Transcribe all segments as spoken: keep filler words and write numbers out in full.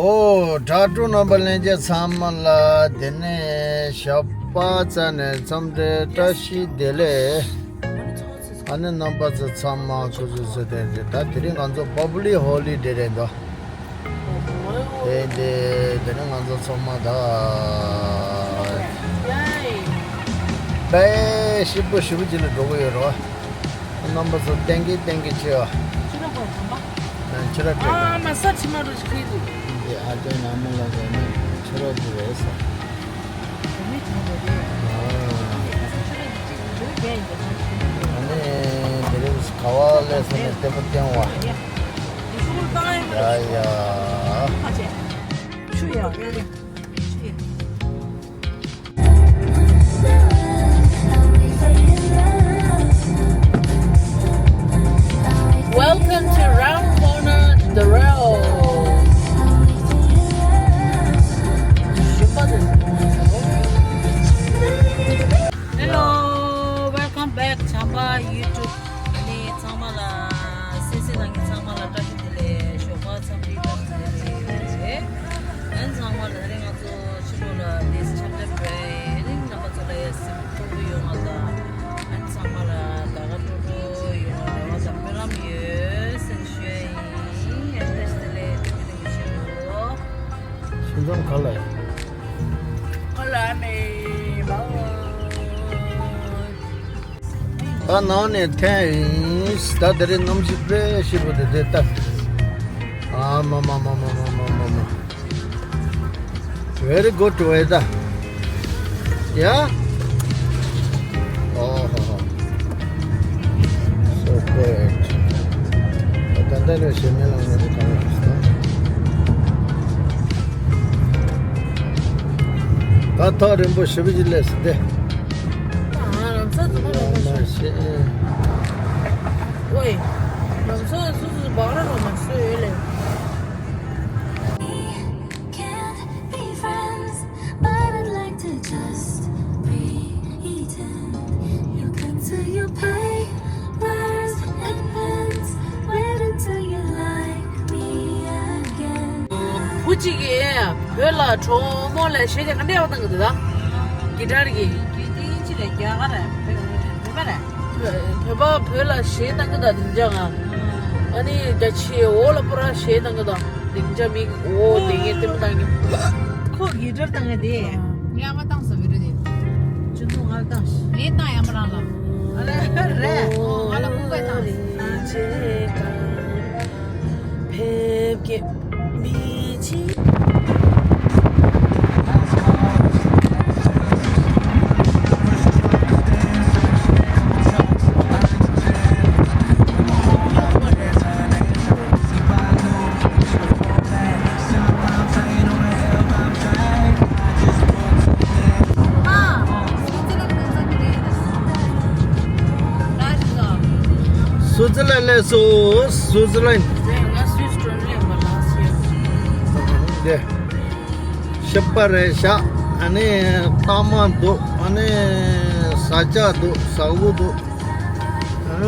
ཨོ། དྲ་གྲོགས་རྣམ་པ་ལྷན་རྒྱས་ཚང་མ་ལ་དེ་ནས་ཞོགས་པ་ཚ་ནས་འཚམས་འདྲི་བཀྲ་ཤིས་བདེ་ལེགས། ཨ་ནི་རྣམ་པ་ཚོ་ཚང་མ་སྐུ་གཟུགས་གསོལ་ཐུགས་རྗེ། ད་དེ་རིང་ང་ཚོ་པབ་ལིག་ཧོ་ལི་ཌེ་རེད་འདུག་དེ་དེ་དེ་ནས་ང་ཚོ་ཚང་མ་ད་དཔེ་ཞིབ་པོ་ཞིབ་པོ་ཅིག་ལ་འགྲོ་གི་ཡོད་རེད་བ། རྣམ་པ་ཚོ་ཏན་གི་ཏན་གི་ཆེ་བ། ཕྱི་ར་པོ་དམ་པ། ཕྱི་ར་ཨ་མ་ས་ཕྱི་མ་རུ་ཞིག་ཁྱེར་འདུག་འདི་ཨ་ཅག་ནག་མོ་ལ་ཟེར་ན་ཕྱི་ར་པོ་རེད་ས། ཨ་ནི་དེ་རིང་ག་བ་ལས་སོང་ནས་ལྟད་མོ་སྟོན་བ། ཡ་ཡ། Welcome to Round Corner, the Road. Hello, welcome back, Chamba YouTube. ཨ་ནི་ཚང་མ་ལ་སེ་སེ་དང་གི་ཚང་མ་ལ་བཀྲ་ཤིས་བདེ་ལེགས། ཞོགས་པ་འཚམས་འདྲི་བཀྲ་ཤིས་བདེ་ལེགས། ཨ་ནི་ཚང་མ་ལ་ད་རེས་ང་ཚོ་ཕྱི་ལོགས་ལ་དེ་འཆམ་འཆམ་རེད། ཨ་ནི་རྣམ་པ་ཚོ་ལ་ཡ་སེམས་སྤྲོ་པོ་ཡོང་བ་དང་། ཨ་ནི་ཚང་མ་ལ་ཟླ་བ་སྤྲོ་སྤྲོ་ཡོང་བ་རེ་བ་དང་སྨོན་ལམ་ཡོད་ཟེར་ཞུ་ཡ་ཡིན། ཨ་ནི་བཀྲ་ཤིས་བདེ་ལེགས། བཀྲ་ཤིས་བདེ་ལེགས་ཞུ་རོགས། ཤིན་ཙང་ག་ལ་ཡ། ག་ལ་མེ་བ། ད་ནང་ནས་འཐེན་ཡིན། ད་དེ་རིང་གནམ་གཤིས་དཔེ་སྐྱིད་པོ་འདུག་དེ་ལྟ། ཨ་མ་མ། Very good weather. Yeah? Oh, ho, ho. So quiet. ད་ལྟ་ནས་ཞེ་མེད་ལངས་ནས་གང་ལ་སོང་། ད་ཐག་རིང་པོ་ཞེ་པོ་ཅིག་སླེབས་སོང་སྟེ། ཨ། ལམ་སང་ཚང་མ་ལོག་མ་ཤེས། ཝེ། ལམ་སང་སུ་སུ་སྦག་ར་ལོག་མ་ཤེས་ཡོད་ལེ། Can't be friends, but I'd like to just pretend. You come to your papers and pens. Wait until you like me again. བུ་གཅིག་གིས་བོད་ལ་གྲོགས་མོ་ལ་གཞས་དེ་ག་འདྲ་ཡག་པོ་བཏང་གི་འདུག་ད། གི་ཊར་གྱིས། གི་ཊར་གྱིས་རྒྱ་གར་རེད། བོད་པ་རེད། བོད་པ་རེད། བོད་པ་བོད་ལ་གཞས་བཏང་གི་འདུག་དེང་སང་ང་། ཨ་ནི་རྒྱ་ཆེ་འོག་ལ་པུ་ར་གཞས་བཏང་གི་འདུག་དེང་སང་མི་འོ་དེ་ངས་ལྟད་མོ་བཏང་གི། ཁོ་གི་ཊར་བཏང་ཡ་དེ། ཡ་མ་བཏང་སོང་བི་རུ་དེ། ཆུ་ཚོད་ལྔ་བཏང་ཞིག་ངས་བཏང་ཡ་མ་རང་ལ། ཨ་རེ་རེད། ཨོ་ང་ལ་ཁུག་པས་བཏང་ཞིག་སུའུ་ཙི་ལན་སླེབས་སོང་། སུའུ་ཙི་ལན། འདི་ཤི་པ་རེད་ཤག་ཨ་ནི་ཐ་མག་འདུག་ཨ་ནི་ཟ་ཆས་འདུག་ཟ་འོག་འདུག་ང་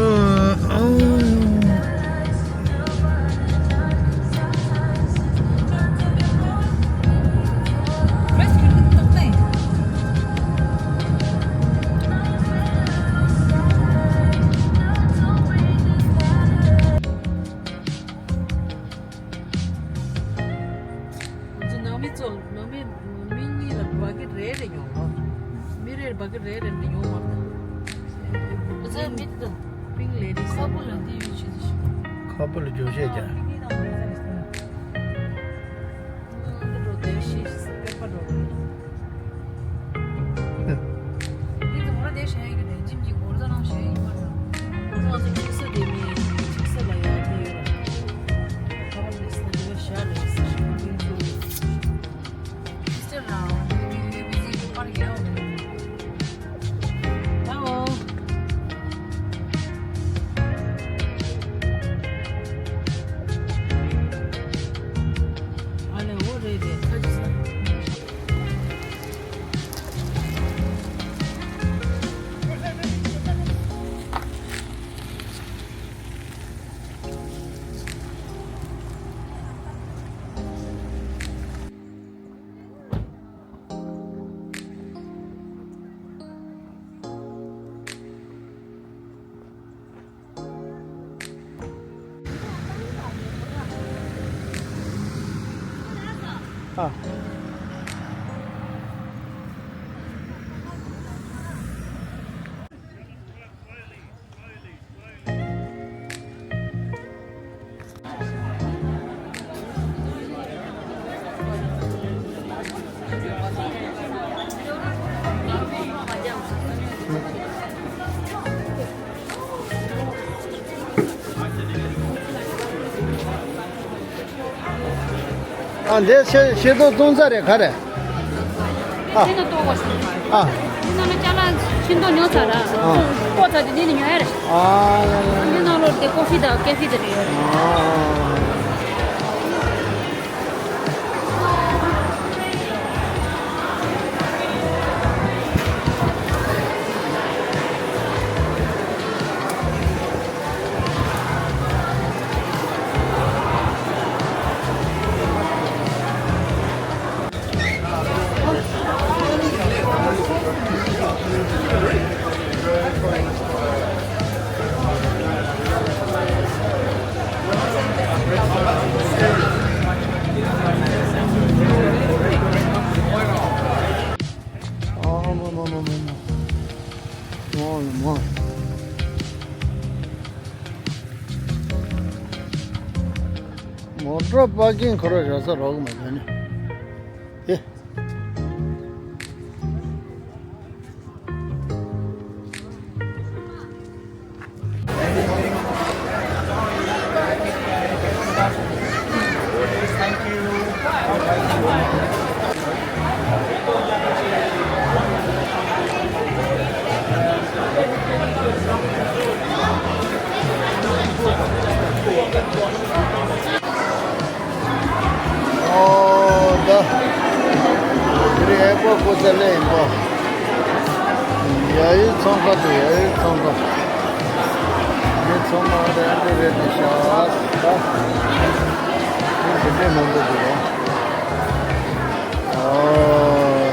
ཚོ་ནང་མི་ཚོ་ནང་མི་མི་གཉིས་ལ་བ་གི་རེ་རེ་ཡོང་ལོ། མི་རེར་བ་གི་རེ་རེ་འདི་ཡོང་མ་ཐུབ། ང་ཚོའི་མི་དེ་དང་པིང་ལེ་ཌི་སི་ཁ་པོ་ལ་དེ་ཡོད་ཆེད་དུ་ཞིག་ཁ་པོ་ལ་རྒྱུགས་བཤད་ཀྱང་། ང་འདི་འགྲོ་དེ་ཤི་ཤི་ས་པེ་པ་འགྲོ་གི་རེད། འདི་ཚོ་ང་ར་དེ་བཤད་ཡོད་ཀྱི་རེད། ཇིམ་གྱི་སྒོར་རྩ་རང་བཤད་ཡོད་མ་རེད། ང་ཚོ་ང་ཚོ་ཆིག་ས་དེ་མི་ཆིག་ས་ལ་ཡ་དེ་ཡོད་ར། ཁ་པོ་ལ་ས་དེ་བ་ཤ་རེད་ས་ཤི་མ་གིན་ཚོ་རེད། Mister Rao, we will be busy to party out. Hello. ཨ་ལེ་འོ་རེད་རེད། ཁ་ཅིག་ས། ཨ། ཨ། འདི་ཤེ་ཤེ་ཏོག་བཙོང་ས་རེད་ག་རེད། ཨ། ཤེ་ཏོག་ལྟོགས་པ་ཞིག་མ་རེད། ཨ། འདི་ནང་ལ་ཅ་ལག་ཤིན་ཏོག་ཉོ་ཚར་ར། ཨ། ལྟོགས་ཚར་དེ་འདི་ནས་ཉོ་ཡ་རེད། ཨ། འདི་ནང་ལོགས་དེ་ཀོ་ཧྥི་དང་ཀེ་ཧྥེ་དེ་རེད་ཡོད་རེད། ཨ། མོ་ཊ་པར་ཀིང་ཁོ་ར་ར་ས་རོགས་མ་ཡོད་ནི། ཨེ། ཨོ་ད། དེ་རིང་ཨེ་པོ་ཀོ་ཙ་ལེ་ཡིན་པ། ཡ་ཡི་ཚོང་ཁང་དུ་ཡ་ཡི་ཚོང་ཁང་། འདི་ཚོང་ཁང་རེད་འདི་རེད་འདི་ཤ་ད། འདི་འདི་འདྲས་མང་པོ་འདུག་ཡ། ཨོ་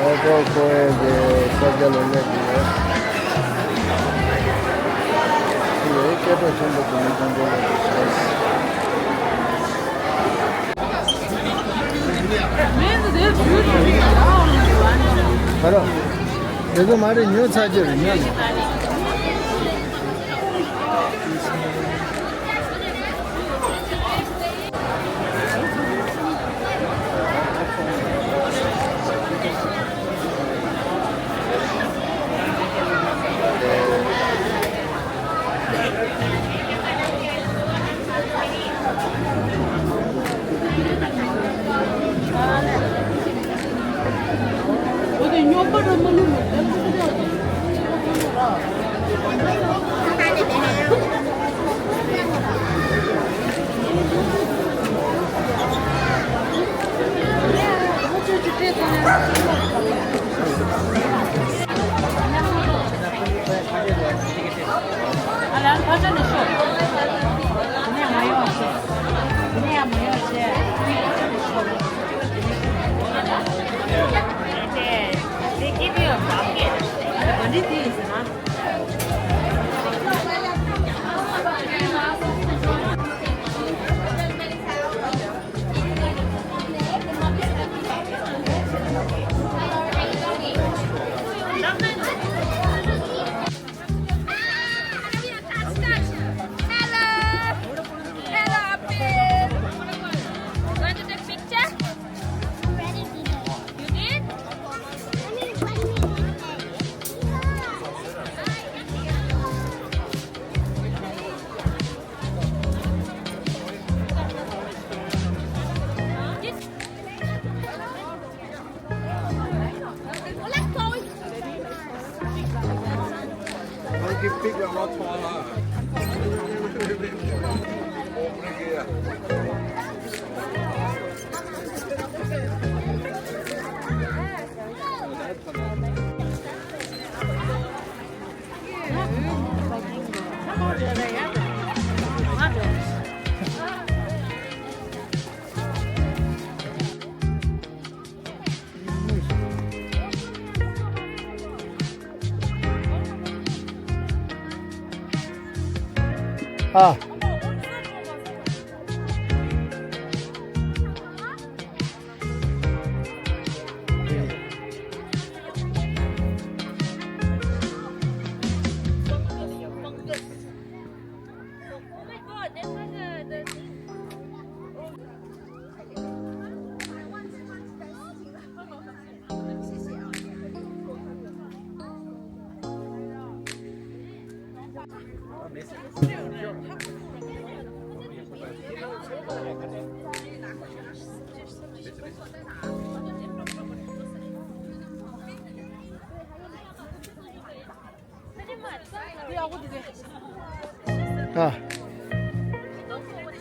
ཨེ་པོ་ཀོ་ཨེ་འདི་ས་རྒྱ་ལ་སླེབས་འདུག་ཡ། འདི་ཡ་ཡི་སྐད་གྲགས་ཆེན་པོ་འདུག་མི་ཚང་འདི་ལ་འདི་ཤ། ཨ་རོ། དེ་ཚོ་མ་རེད། ཉོ་ཚར་རྒྱུ་རེད། ཉོ་ནས། ཨ་ལན་ཕར་ཕྱོགས་ནས་ཤོག་དེ་ནས་མ་ཡོང་བྱས། དེ་ནས་ཡང་མ་ཡོང་བྱས། They give you a bucket. ག་འདྲ་དེ་ཡིན་ཟེར་ན། Hello. Hello, Apple. Want to take picture? You did? ཨ། ཨ།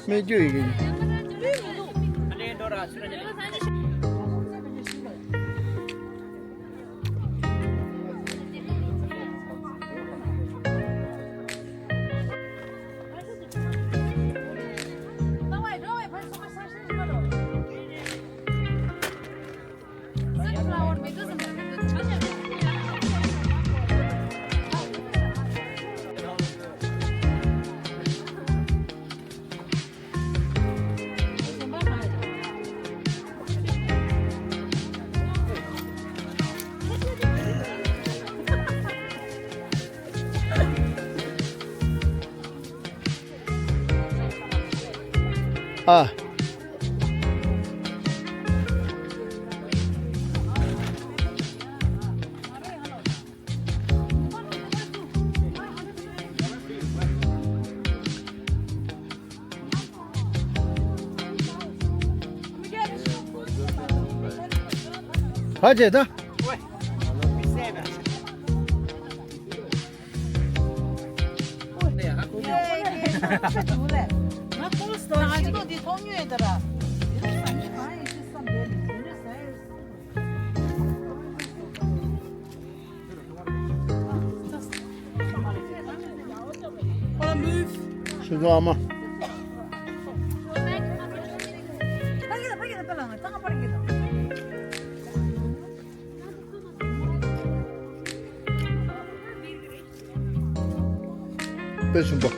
སྨད་རྒྱུད་ཡིན། ཨ། ཕ་ཆེ་ད། ཁོ་ལ་མུལ། ཤི་ཟོ་ཨ་མ། དཔེ་ཞིམ་པོ།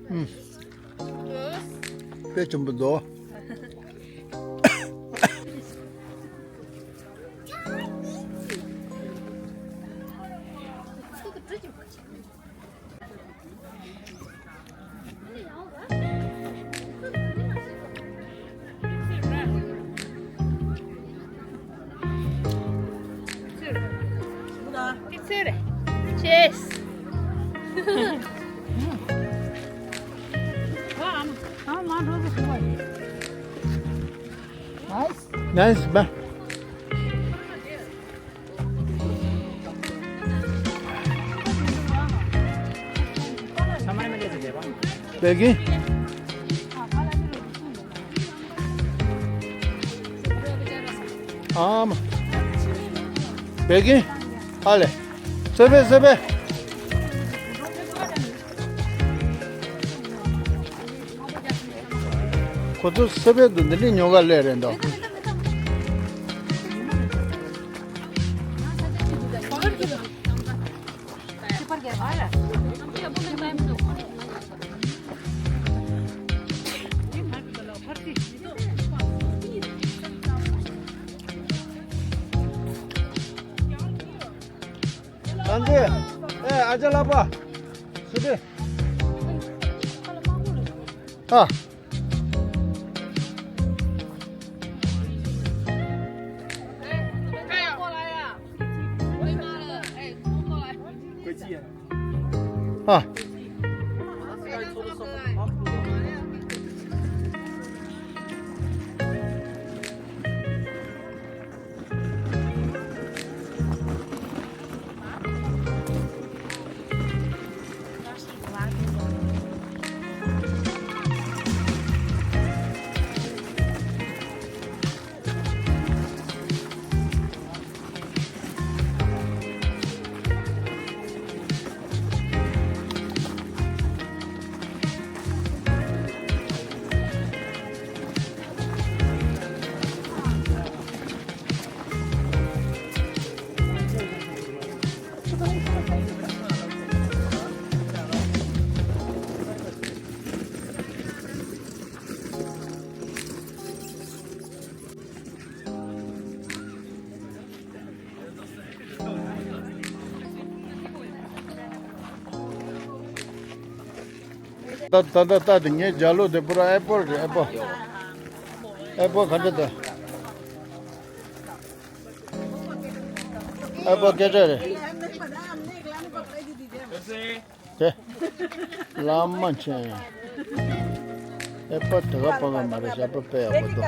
ཨུམ། དཔེ་ཆེན་པོ་འདུག Cheers. Nice, ba. Begin. ཨམ། བེ་གིན། ཨ་ལེ། སེ་བེ་སེ་བེ། ཁོ་ཚོ་སེ་བེ་དུ་འདི་འདྲའི་ཉོ་ག་སླེབས་རེད་འདུག་ཨ་ཅེ། ཨེ་ཨ་ཅེ་ལགས་པ། སུ་དེ། ཨ། ཨ། ད་ད་ད་ད་དེ་ངའི་རྒྱ་ལོ་དེ་པུ་ར་ཨེ་པོལ་རེད། ཨེ་པོལ། ཨེ་པོལ་ག་འདྲ་འདུག་ཨེ་པོལ་སྐད་ཆ་རེད། དེ། ལམ་མ་ཆེན། ཨེ་པོལ་དེ་ག་པ་ག་མ་རེད་ཤག་ཨེ་པོལ་དཔེ་ཡག་པོ་འདུག་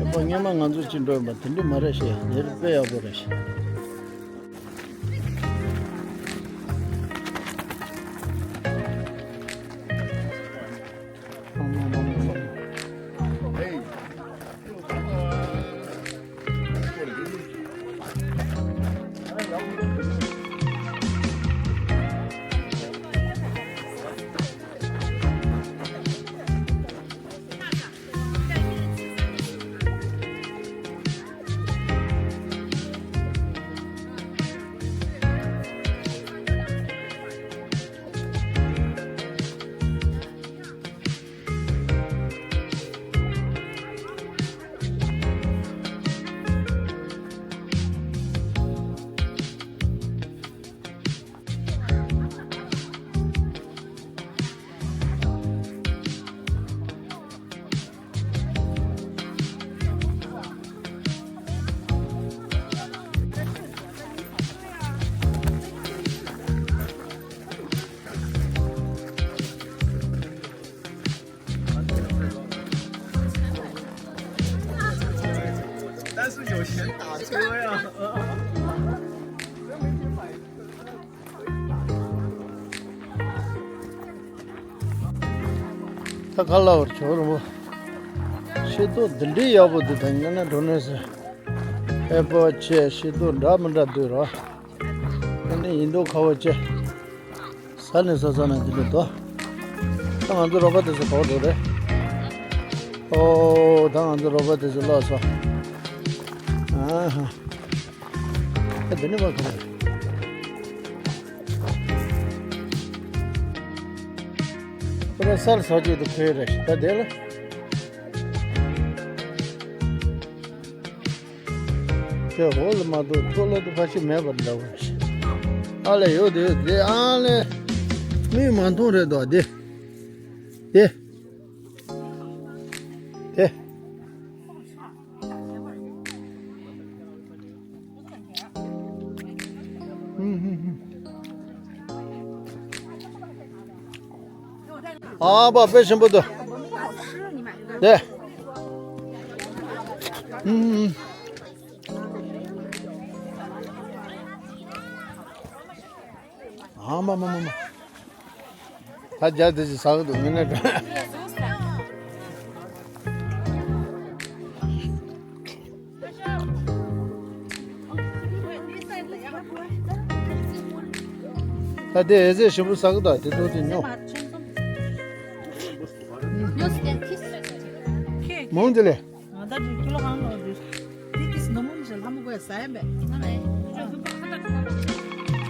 ཨེ་པོལ་སྔོན་མ་ང་ཚོ་ཅིག་འགྲོ་ཡིན་པ་དེ་འདྲ་མ་རེད་ཤག་འདིར་དཔེ་ཡག་པོ་རེད་ཤག但是有钱打车呀。ད་ག་ལ་བར་ཆོག་རུང་། ཤིང་ཏོག་འདི་འདྲའི་ཡག་པོ་འདུག་ད་ངས་ན་འགྲོ་ནས་ཟེར། ཨེ་པོལ་ཆེ། ཤིང་ཏོག་འདྲ་མི་འདྲ་འདུག་རོ། ཨ་ནི་ཡིན་མདོག་ཁ་པོ་ཆེ། ཟ་ནས་ཟ་ཟ་ན་འདི་འདྲ་འདུག་ད་ང་ཚོ་རོགས་པ་དེ་ཚོ་ག་པར་འགྲོ་རེད། ཨོ་ད་ང་ཚོ་རོགས་པ་དེ་ཚོ་ལོག་སོང་། ཨ་ཧ། ད་འདི་ནས་མར་ག་པར། ཁོ་རང་སར་ཟ་རྒྱུ་དེ་ཁོའི་རེད། ད་དེ་ལ། དེ་འོག་ལ་མ་གཏོགས་ཐོག་ལ་དུ་ཕ་ཤི་མེད་པར་འདྲ་བ་རེད། ཨ་ལས་ཡོད་དེ་ཡོད་དེ། ཨ་ལས། མིག་མ་མཐོང་རེད་དོ་དེ། དེ། དེ། ཨ་པ་དཔེ་ཞིམ་པོ་འདུག་དེ། ཨ་མ་མ་མ་མ། ད་རྒྱ་དེ་ཅི་ཟ་གི་འདུག་ངས་ནས། ད་དེ་ཨེ་ཟེ་ཞིམ་པོ་ཟ་གི་འདུག་དེ་ཚོ་དེ་ཉོ། མོང་དེ་ལས། ང་ད་ཅིག་ཀི་ལོ་གང་ལོ་འདུག་དེ་ཏིས་ནོ་མོ་མི་ཤེས་ལྷ་མོ་གོ་ཡ་ཟ་ཡ་མེད།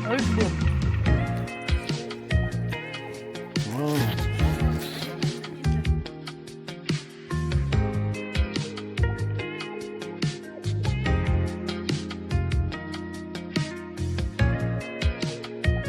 ཨ་རེ་འདུག